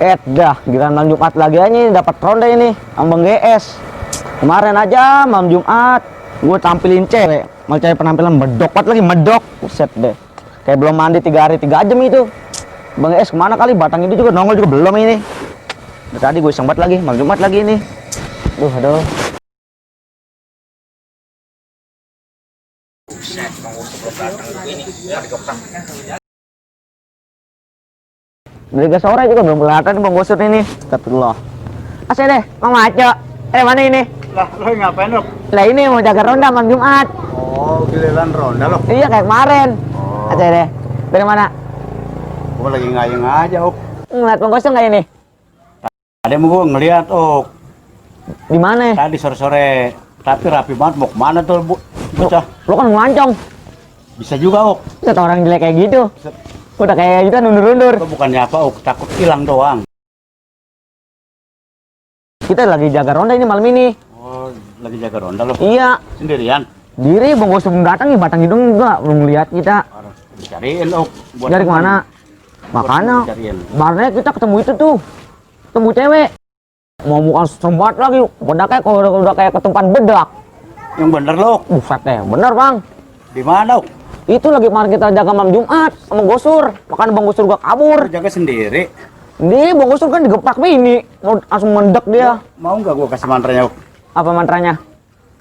Dah, giliran malam Jumat lagi aja nih, dapat ronda ini sama Bang GS. Kemarin aja malam Jumat gue tampilin cewek, mau cari penampilan medok banget lagi, medok. Buset deh. Kayak belum mandi 3 hari 3 jam itu. Bang GS kemana kali? Batang ini juga nongol juga belum ini. Dari tadi gue iseng banget lagi, malam Jumat lagi ini. Aduh. Dari gak sore juga belum kelihatan Bang Gosur ini. Astagfirullah. Asal deh, Mang Maco. Mana ini? Lah, lo ngapain lo? Lah ini mau jaga ronda malam Jumat. Oh, giliran ronda lo? Iya kayak kemarin. Oh. Asal deh. Dari mana? Gue lagi ngayeng aja, Ok. Ngeliat Bang Gosur nggak ini? Tadi mau gue ngeliat, Ok. Di mana? Tadi sore-sore. Tapi rapi banget, mau kemana tuh, Bu? Bocah. Lo kan ngelancong. Bisa juga, Ok. Set orang jelek kayak gitu. Udah kayak gitu undur-undur. Lo bukannya apa, Ok? Takut hilang doang. Kita lagi jaga ronda ini malam ini. Oh, lagi jaga ronda lo? Iya. Sendirian? Diri Bang Gosur belum datang nih, batang hidung juga belum lihat kita. Dicariin, Ok. Dari kemana? Makanya. Kemarin kita ketemu itu tuh. Ketemu cewek. Mau bukan sempat lagi. Udah kayak ketumpan bedak. Yang bener lo? Buset deh, bener Bang. Di mana, Ok? Itu lagi kemarin kita jaga malam Jumat sama Gosur. Makanya Bang Gosur gua kabur. Jaga sendiri. Dia Bang Gosur kan digepak bini. Mau langsung mendek dia. Mau nggak gue kasih mantranya, Ok? Apa mantranya?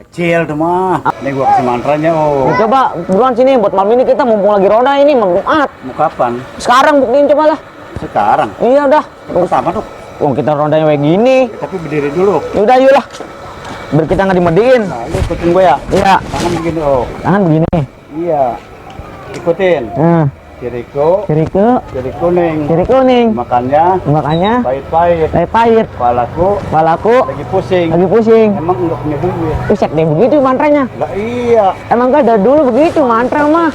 Kecil tuh mah. Nih gue kasih mantranya, Ok. Coba buruan sini buat malam ini kita mumpung lagi ronda ini malam Jumat. Mau kapan? Sekarang buktiin coba lah. Sekarang? Iya udah. Terus sama tuh. Wong kita rondanya kayak gini. Tapi berdiri dulu. Yaudah yuk lah. Biar kita nggak dimediin. Nah, lu ikutin gue ya. Iya. Tangan begini, Ok. Tangan begini. Iya. Ikutin. Kiri kuning. Kiri kuning. Makannya Makanya pahit. Kepalaku lagi pusing. Emang enggak punya duit. Buset deh begitu mantranya. Lah iya. Emang gak ada dulu begitu mantra mah.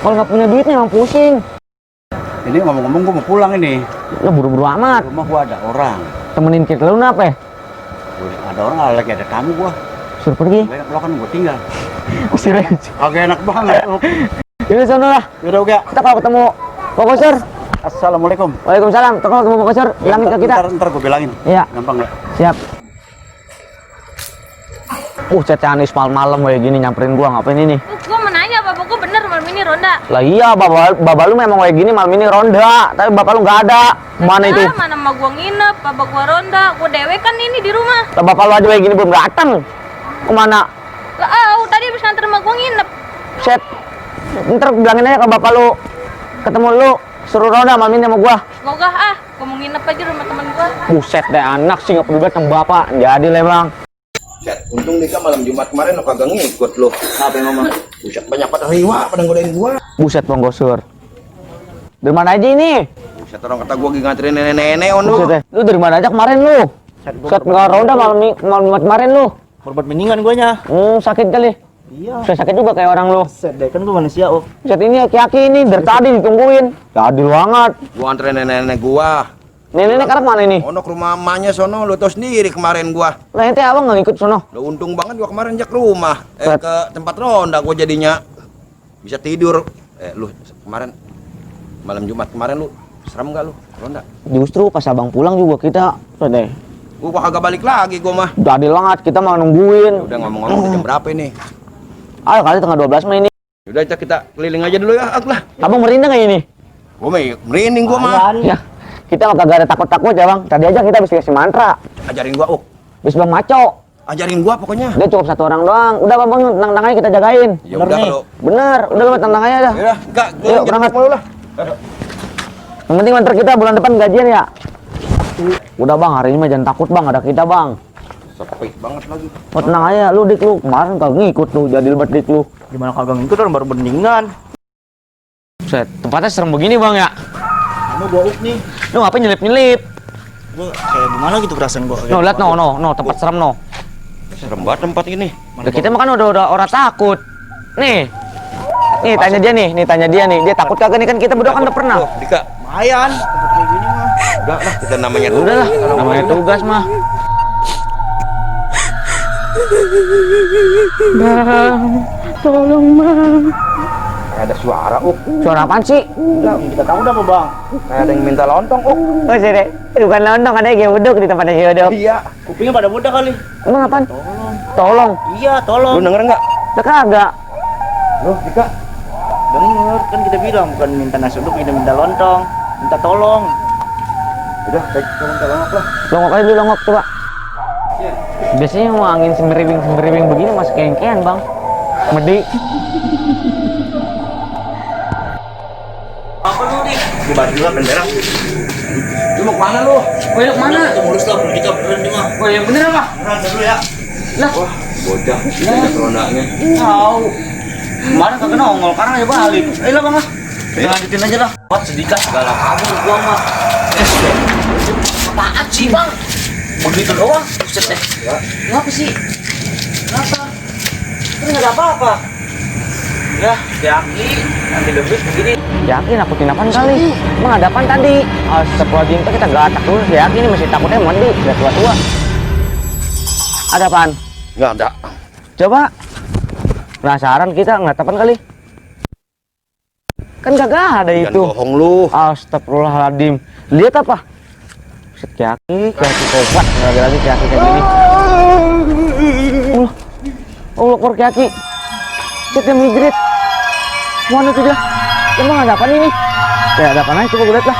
Kalau nggak punya duitnya emang pusing. Ini ngomong-ngomong gue mau pulang ini. Lo buru-buru amat. Rumah gua ada orang. Temenin kita lu apa ya? Ada orang lagi ada tamu gua. Suruh pergi. Lo kan gua tinggal. Serius. Agak enak banget. Ini sana lah. Yaudah, oke. Kita kalau ketemu Pak Gosur. Assalamualaikum. Waalaikumsalam. Kita kalau ketemu Pak Gosur, bilangin ke kita. Ntar gue bilangin. Iya. Gampang nggak? Siap. Cacanis malam-malam kayak gini nyamperin gua ngapain ini? Gua mau nanya, bapak gua bener malam ini ronda. Lah iya, bapak lu memang kayak gini malam ini ronda, tapi bapak lu nggak ada. Mana itu? Mana mah gua nginep, bapak gua ronda, gua dewe kan ini di rumah. Lah bapak lu aja kayak gini belum datang. Kemana? Lah, tadi habis nganter sama gua nginep. Set. Ntar bilangin aja ke bapak lu ketemu lu suruh ronda malam ini sama gua. Gak gua mau nginep aja rumah teman gua. Buset deh anak sih nggak peduli banget sama bapak. Jadi lah bang. Untung Dika malam Jumat kemarin lo kagak ngikut lo. Apa yang ngomong? Buset banyak pada riwa pada godain gua. Buset Bang Gosur. Dari mana aja ini? Buset orang kata gua lagi nganterin nenek-nenek on lu. Buset deh. Lu dari mana aja kemarin lu? Set nggak ronda malam Jumat kemarin lu. Korban mendingan guanya. Sakit kali. Iya. Saya sakit juga kayak orang lu. Set deh kan gua manusia, Ok. Buset ini aki-aki ini dari tadi ditungguin. Jadi banget. Gua anterin nenek-nenek gua. Nenek sekarang mana ini? Ono ke rumah mamanya sono, lu tau sendiri kemarin gua. Lah ente abang nggak ikut sono. Lo untung banget gua kemarin jak rumah. Ke tempat ronda gua jadinya bisa tidur. Lu kemarin malam Jumat kemarin lu serem nggak lu ronda? Justru pas abang pulang juga kita deh. Gua kagak balik lagi gua mah. Jadi banget kita mau nungguin. Udah ngomong-ngomong udah jam berapa ini? Ayo kali tengah 12 Mei ini. Udah kita keliling aja dulu ya, lah. Abang merinding nggak ini? Gua merinding gua mah. Ya. Kita kagak ada takut-takut ya bang. Tadi aja kita bisa kasih mantra. Ajarin gua, Ok. Bis Bang Maco. Ajarin gua pokoknya. Dia cukup satu orang doang. Udah bang, tenang-tenang aja kita jagain. Ya udah kalau. Bener, udah lu tenang aja dah. Ya enggak, Yuk, berangkat. mulu lah. Yang penting mantra kita bulan depan gajian ya. Udah bang, hari ini mah jangan takut bang, ada kita bang. Sepi banget lagi. Oh tenang aja, lu dik lu. Kemarin kagak ngikut lu, jadi lebat dik lu. Gimana kagak ngikut orang baru mendingan. Set, tempatnya serem begini bang ya. Kamu gua, Ok nih. Lu ngapain nyelip-nyelip? Gua kayak gimana gitu perasaan gua. No, lihat no, tempat serem no. Serem banget tempat ini. Lah kita mah kan udah orang takut. Nih. Nih tanya dia nih, tanya dia nih. Dia takut kagak nih kan kita berdua kan udah pernah. Loh, Dika. Lumayan, tempat kayak gini mah. Udah lah, kita namanya Udah lah, namanya tugas mah. Bang, tolong bang. Kayak ada suara, Suara apaan sih? Enggak, kita tahu dah apa bang? Kayak ada yang minta lontong, Oh, sih deh. Bukan lontong, ada yang buduk di tempat yang buduk. Iya. Kupingnya pada budak kali. Emang apaan? Tolong. Tolong. Iya, tolong. Lu denger nggak? Lah kagak. Loh, Dika. Denger, kan kita bilang bukan minta nasi uduk, kita minta lontong. Minta tolong. Udah, baik, minta longok lah. Longok aja dulu, longok coba. Biasanya mau angin semeriwing begini masih kengkean, Bang. Medi. Apa lu nih? Di baju lah, bendera. Lu mau kemana lu? Oh, yang mana? Mulus lah, kita beneran nih mah. Oh, yang bener apa? Beneran dulu ya. Lah, Wah, bocah. Banyak rondanya. tahu. Kemarin kagak nongol, sekarang aja balik. Ayo lah bang ah. Lanjutin aja lah. Buat sedikit segala kabur gua mah. Apaan sih bang? Begitu doang. Buset deh. Kenapa sih? Kenapa? Kan nggak ada apa-apa. Ya, Yaki, nanti debit begini. Yakin nakutin apaan kali? Emang ada apaan tadi? Astagfirullahaladzim, kita gatak dulu si Yakin ini masih takutnya mandi, udah tua-tua. Ada apaan? Nggak ada. Coba. Penasaran kita ngeliat apaan kali? Kan kagak ada Jangan itu. bohong lu. Astagfirullahaladzim. Lihat apa? Buset Yaki tobat. Lagi-lagi Yaki kayak gini. Allah keluar Yaki. Set yang migrit. Mana tuh dia? Emang ada apa ini? Ya ada apa coba gue liat lah.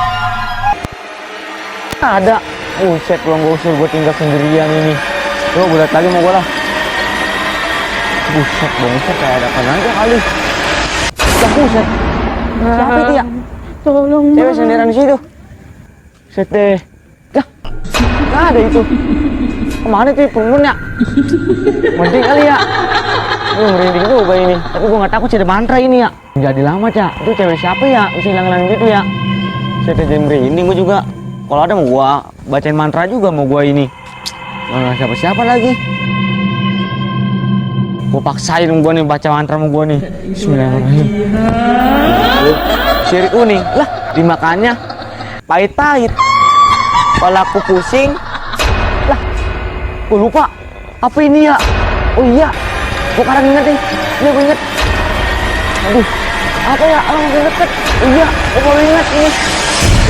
Ada. Set belum gue usir, gue tinggal sendirian ini. Coba gue liat lagi mau gue lah. Buset bongset kayak ada apa aja kali. Ya buset. Siapa itu ya? Tolong. Cewek sendirian di situ. Set deh. Dah. Nggak ada itu. Kemana tuh penghuninya? Mending kali ya. Merinding juga ini. Tapi gue nggak takut sih ada mantra ini ya. Jadi lama cak. Itu cewek siapa ya? Bisa hilang-hilang gitu ya. Set jadi merinding gue juga. Kalau ada mau gue bacain mantra juga mau gue ini. Nggak siapa-siapa lagi. Gue paksain gue nih baca mantra sama gue nih. Bismillahirrahmanirrahim. Sirih kuning lah dimakannya pahit-pahit. Kepalaku pusing lah. Gue lupa apa ini ya. Oh iya, gue sekarang inget nih. Iya gue inget. Aduh, apa ya? Orang gue inget kan? Iya, gue baru inget ini.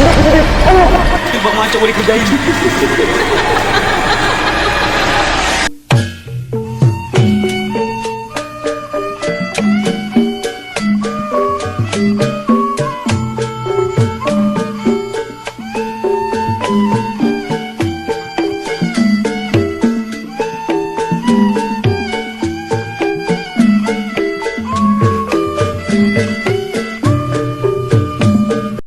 Inget. Oh, Bang Maco mau dikerjain.